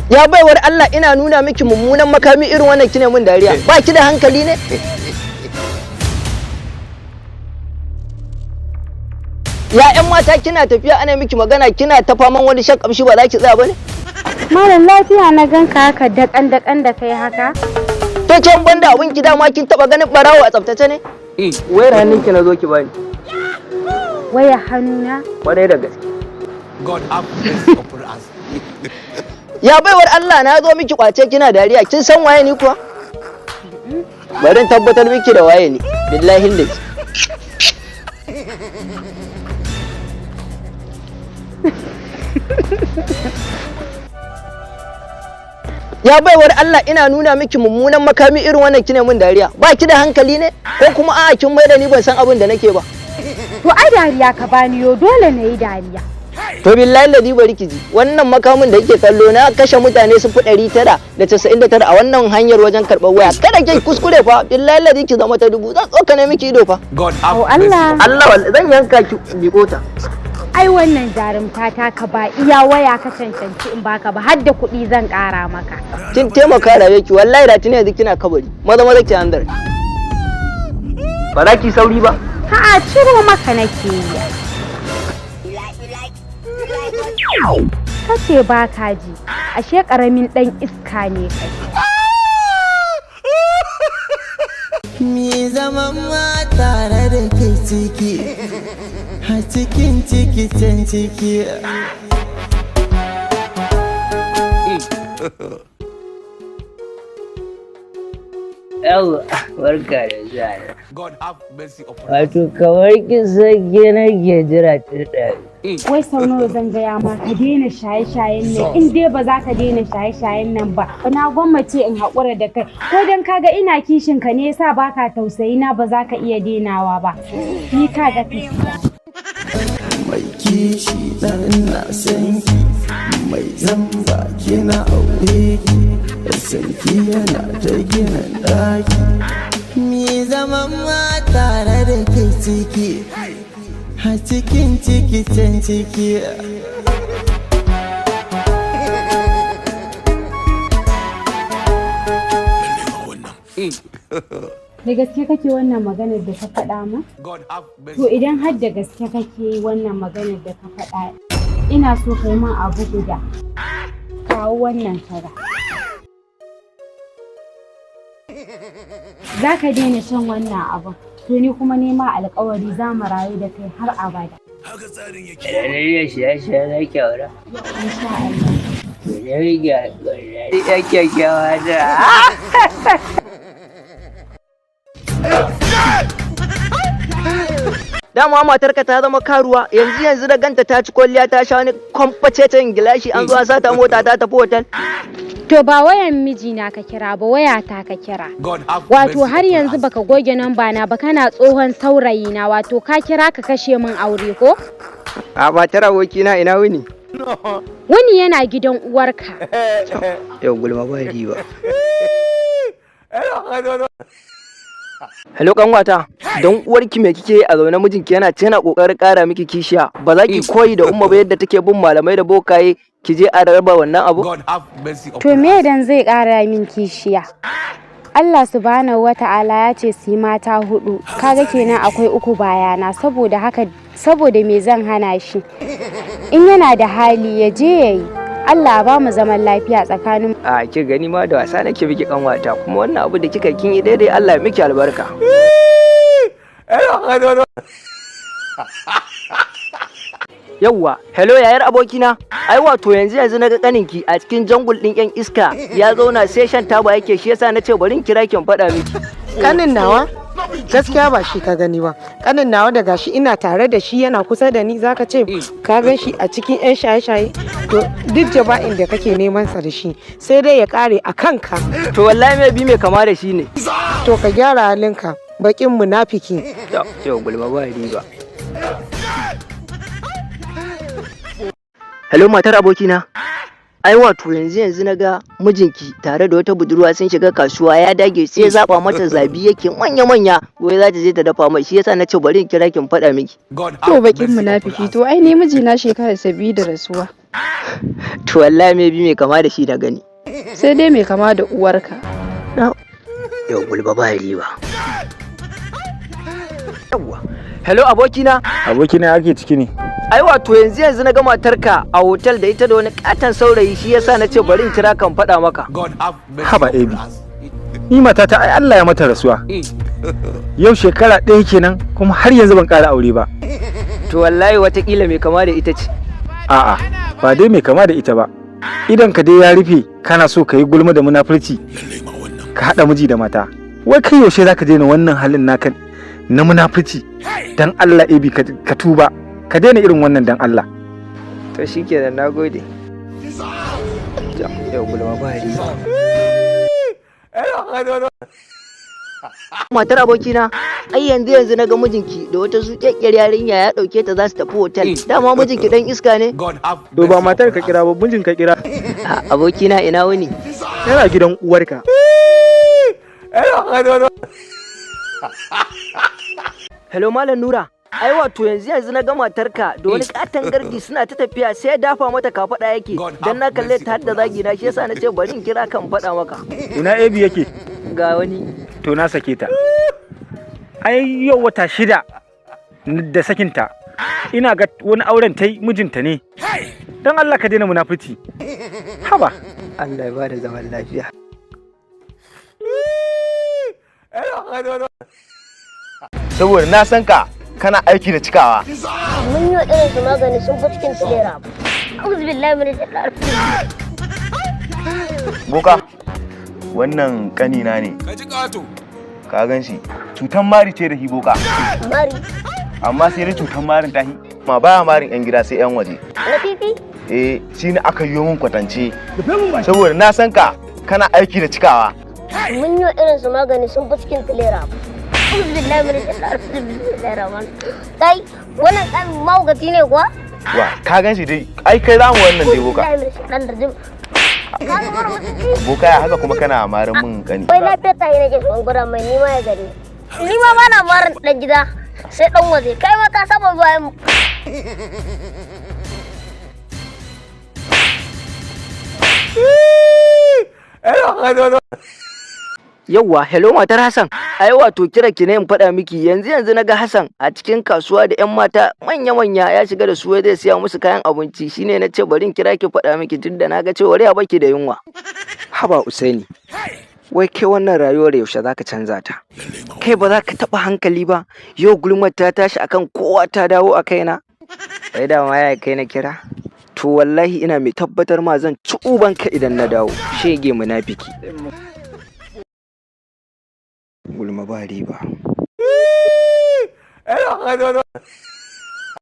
Ya baiwar Allah, ina nuna miki mummunan makami irin wannan kine mun dariya. Ba ki da hankali ne? Ya ƴan mata, kina tafiya ana miki magana, kina ta faman wani shan kamshi, ba za ki tsaya ba ne? Malam, lafiya na ganka haka dakan dakan da kai haka? To can banda abin ki, dama kin taba ganin barawo a tsaftace ne? Wayar hannunki na zo ki bani. Waya hannuna? Kwarai da gaske. God have mercy upon us. Ya baiwar Allah, na zo miki kwace kina dariya. Kin san waye ni kuwa? Bari in tabbatar miki da waye ni. Billahi lazi. Ya baiwar Allah, ina nuna miki mummunan makami irin wannan kine mun dariya. Ba ki da hankali ne? Ko kuma a'a, kin mai da ni ban san abin da nake ba? To ai dariya ka bani, yo dole na yi dariya. To billahi ladi, bari ki ji, wannan makamin da kike kallo, na kashe mutane sun fi 999 a wannan hanyar wajen karɓar waya. Kada ki kuskure fa, billahi ladi, ki zama ta dubu, zan tsokane miki ido fa. God have Oh mercy Allah. upon Allah, zan yanka ki miƙo ta. Ai wannan jarumta ta ka ba iya waya ka cancanci in baka ba, har da kuɗi zan ƙara maka. Kin taimaka rayuwar ki wallahi, da tuni yanzu kina kabari. Maza maza ki hanzar. Ba za ki sauri ba? A'a, ciro maka nake yi. Kace ba ka ji, ashe ƙaramin ɗan iska ne kai. Mi zaman ma tare da ke ciki, a cikin ciki can ciki. Yawwa, barka da zuwa. God have mercy upon us. Wato kamar kin san ke nake jira tun ɗazu. Wai sau nawa zan gaya ma ka daina shaye-shayen nan? In dai ba za ka daina shaye-shayen nan ba, na gwammace in haƙura da kai. Ko dan kaga ina kishin ka ne yasa baka tausayi na, ba za ka iya dainawa ba. Ni kaga tafiya. Mai kishi na na san ki, mai zamba kina aure ki, san ki yana ta gina daki. Mi zaman ma tare da ke ciki, a cikin ciki can ciki. Da gaske kake wannan maganar da ka faɗa ma? God have mercy. To idan har da gaske kake yi wannan maganar da ka faɗa, ina so ka yi min abu guda. Kawo wannan kara. Za ka daina shan wannan abun. To ni kuma nema alkawari za mu rayu da kai har abada. Da na iya shaye-shaye na kyau. Insha Allah. To na rike alƙawari. Ya kyakkyawa ta. Dama matarka ta zama karuwa, yanzu yanzu da ganta ta ci kwalliya, ta sha wani kwamfacecen gilashi, an zo an sata mota ta tafi hotel. To ba wayan mijina ka kira ba, waya ta ka kira. God have Wato mercy har upon yanzu us. baka goge namba na ba, kana tsohon saurayi na, wato ka kira ka kashe min aure ko? A matar abokina, ina wuni? Wani yana gidan uwarka. Yau gulma ba riba. Hello kanwata, don uwarki me kike yi a zaune, mijinki yana ce yana kokarin kara miki kishiya? Ba za ki koyi da umma ba, yadda take bin malamai da bokaye, ki je a raba wannan abu? God have mercy upon To me us. dan zai ƙara min kishiya? Allah subhanahu wa ta'ala ya ce su yi mata hudu, kaga kenan akwai uku bayana, saboda haka saboda me zan hana shi? In yana da hali ya je ya yi. Allah ba mu zaman lafiya tsakanin A ki gani ma da wasa nake miki kanwata, kuma wannan abu da kika kin yi daidai, Allah ya miki albarka. Yawwa, hello yayar abokina. Ai wato yanzu yanzu naga kaninki a cikin jangul din yan iska ya zauna sai shan taba yake, shi yasa nace bari in kira ki in faɗa miki. Kanin nawa, gaskiya ba shi ka gani ba. Kanin nawa da gashi ina tare da shi, yana kusa da ni, zaka ce ka gan shi a cikin yan shaye-shaye? To duk jaba'in da kake neman sa da shi, sai dai ya kare a kanka. To wallahi mai bi mai kama da shi ne. To ka gyara halinka, bakin munafiki. To, yau gulma ba riba. Hello matar abokina. Ai wato yanzu yanzu naga mijinki tare da wata budurwa sun shiga kasuwa, ya dage sai ya zaba mata zabi yake manya manya, wai za ta je ta dafa mai, shi yasa nace bari in kira ki in faɗa miki. God To have bakin mercy upon munafiki, us. to ai ni mijina shekara 2 da rasuwa. To wallahi me bi mai kama da shi da gani. Sai dai mai kama da uwarka. Yau gulba ba riba. Yawwa. Hello abokina. Abokina, ake ciki ne? Ai wato yanzu yanzu na ga matarka a hotel da ita da wani katon saurayi, shi yasa na ce bari in kira kan faɗa maka. God have mercy Haba, upon Ebi. us. Ni matata ai Allah ya mata rasuwa. Yau shekara 1 kenan, kuma har yanzu ban ƙara aure ba. To wallahi watakila mai kama da ita ce. A'a, ba dai mai kama da ita ba. Idan ka dai ya rufe, kana so ka yi gulma da munafurci. Ka haɗa miji da mata. Wai kai, yaushe zaka daina wannan halin naka na munafurci? Dan Allah Ebi, ka tuba. Ka daina irin wannan, dan Allah. To shikenan, nagode. Yau gulma ba riba. Matar abokina, ai yanzu yanzu na ga mijinki da wata zuƙeƙƙiyar yarinya, ya ɗauke ta za su tafi hotel. Dama mijinki dan iska ne. God have To ba mercy matar upon ka kira ba, mijin ka kira. Ah, abokina, ina wuni? Yana gidan uwarka. Hello Malam Nura. Ai wato yanzu yanzu na ga matarka da wani katon gardi suna ta tafiya, sai ya dafa mata kafaɗa yake. God Dan na have kalle mercy ta har da upon us. zagi na, shi yasa na ce bari in kira kan faɗa maka. Ina Ebi yake? Ga wani. To na sake ta. Ai yau wata 6 da sakinta. Ina ga wani auren ta yi, mijinta ne. Dan Allah ka daina munafurci. Haba. Allah ya bada zaman lafiya. Saboda na san ka kana aiki da cikawa. Mun yi irin su magani sun fi cikin tilera. Auzu billahi min shaitanir. Boka, wannan kanina ne. Ka ji ƙato. Ka gan shi, cutan mari ce da hi, boka. Mari. Amma sai dai cutan marin tahi ma baya marin yan gida, sai yan waje. Na fifi. Eh, shi ne aka yi min kwatance, saboda na san ka kana aiki da cikawa. Mun yi irin su magani sun fi cikin tilera. Auzu billahi min shaitanir rajim. Kai, wannan dan mahaukaci ne kuwa? Wa ka gan shi dai, ai kai zamu wannan dai, boka. Auzu billahi min shaitanir rajim. Ka ga mara mutunci? Boka, ya haka kuma kana marin mun kani? Wai lafiyar ta yi nake son gwada mai, ni ma ya gani. Ni ma bana marin dan gida sai dan waje. Kai ma ka saba zuwa yin. Yawwa, hello matar Hassan. Ai wato kira ki ne in faɗa miki, yanzu yanzu na ga Hassan a cikin kasuwa da 'yan mata manya-manya, ya shiga da su wai zai siya musu kayan abinci, shine na ce bari in kira ki faɗa miki, tunda na ga cewa ya baki da yunwa. Haba Usaini. Wai kai, wannan rayuwar yaushe zaka canza ta? Kai ba za ka taɓa hankali ba. Yau gulmar ta tashi akan kowa ta dawo a kaina. Wai dama ya kai na kira? To wallahi ina mai tabbatar ma zan ci ubanka idan na dawo. Shege munafiki. Gulma ba riba.